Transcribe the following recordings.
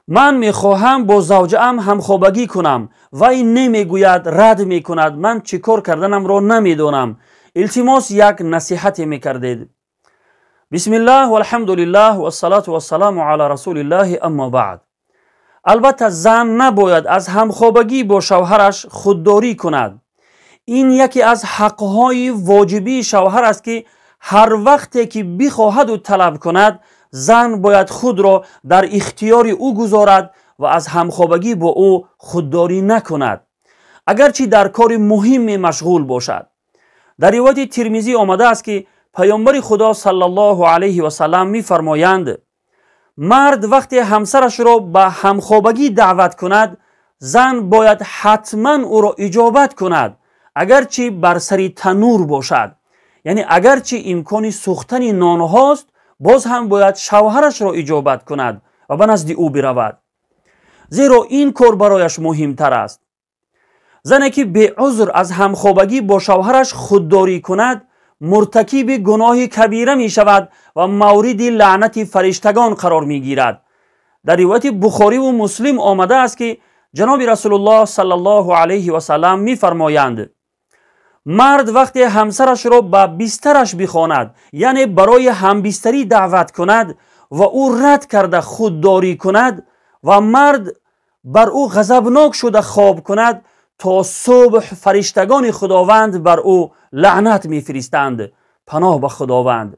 Ман мехоҳам бо завҷаам ҳамхобагӣ кунам, вай намегӯяд, рад мекунад. Ман чӣ кор карданамро намедонам. Илтимос, як насиҳате мекардед. Бисмиллаҳ, валҳамдулиллаҳ, вассалату вассаламу ала расулиллаҳи, аммо баъд. Албатта, зан набояд аз ҳамхобагӣ бо шавҳараш худдорӣ кунад. Ин яке аз ҳақҳои воҷибии шавҳар аст, ки ҳар вақте ки бихоҳаду талаб кунад, зан бояд худро дар ихтиёри ӯ гузорад ва аз ҳамхобагӣ бо ӯ худдорӣ накунад, агарчи дар кори муҳиме машғул бошад. Дар ривояти Тирмизӣ омадааст, ки Паёмбари Худо саллаллоҳу алайҳи васаллам мефармоянд: мард вақте ҳамсарашро ба ҳамхобагӣ даъват кунад, зан бояд ҳатман ӯро иҷобат кунад, агарчи бар сари танур бошад, яъне агарчи имкони сӯхтани нонҳост, боз ҳам бояд шавҳарашро иҷобат кунад ва ба назди ӯ биравад, зеро ин кор барояш муҳимтар аст. Зане ки беузр аз ҳамхобагӣ бо шавҳараш худдорӣ кунад, муртакиби гуноҳи кабира мешавад ва мавриди лаънати фариштагон қарор мегирад. Дар ривояти Бухориву Муслим омадааст, ки ҷаноби Расулуллоҳ саллаллоҳу алайҳи васаллам мефармоянд: мард вақте ҳамсарашро ба бистараш бихонад, яъне барои ҳамбистарӣ даъват кунад, ва ӯ рад карда худдорӣ кунад ва мард бар ӯ ғазабнок шуда хоб кунад, то субҳ фариштагони Худованд бар ӯ лаънат мефиристанд. Паноҳ ба Худованд.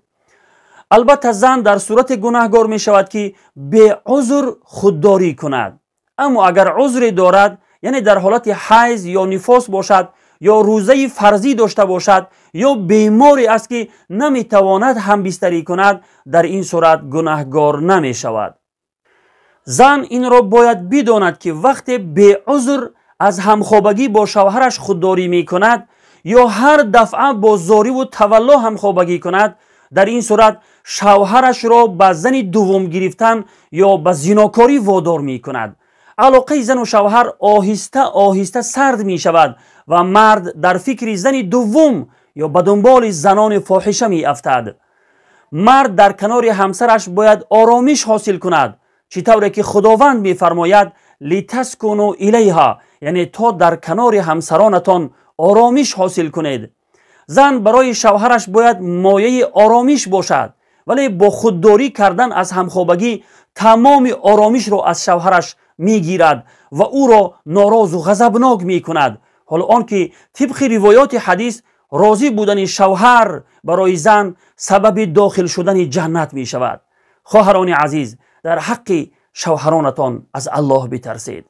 Албатта, зан дар сурате гунаҳгор мешавад, ки беузр худдорӣ кунад. Аммо агар узре дорад, яъне дар ҳолати ҳайз ё нифос бошад, ё рӯзаи фарзӣ дошта бошад, ё беморе аст, ки наметавонад ҳамбистарӣ кунад, дар ин сурат гунаҳгор намешавад. Зан инро бояд бидонад, ки вақте беузр аз ҳамхобагӣ бо шавҳараш худдорӣ мекунад ё ҳар дафъа бо зориву тавалло ҳамхобагӣ кунад, дар ин сурат шавҳарашро ба зани дуввум гирифтан ё ба зинокорӣ водор мекунад. Алоқаи зану шавҳар оҳиста оҳиста сард мешавад ва мард дар фикри зани дуввум ё ба дунболи занони фоҳиша меафтад. Мард дар канори ҳамсараш бояд оромиш ҳосил кунад, чӣ тавре ки Худованд мефармояд: литаскуну илайҳа, яъне то дар канори ҳамсаронатон оромиш ҳосил кунед. Зан барои шавҳараш бояд мояи оромиш бошад, вале бо худдорӣ кардан аз ҳамхобагӣ тамоми оромишро аз шавҳараш мегирад ва ӯро норозу ғазабнок мекунад. Ҳоло он ки тибқи ривоёти ҳадис розӣ будани шавҳар барои зан сабаби дохил шудани ҷаннат мешавад. Хоҳарони азиз, дар ҳаққи шавҳаронатон аз Аллоҳ битарсед.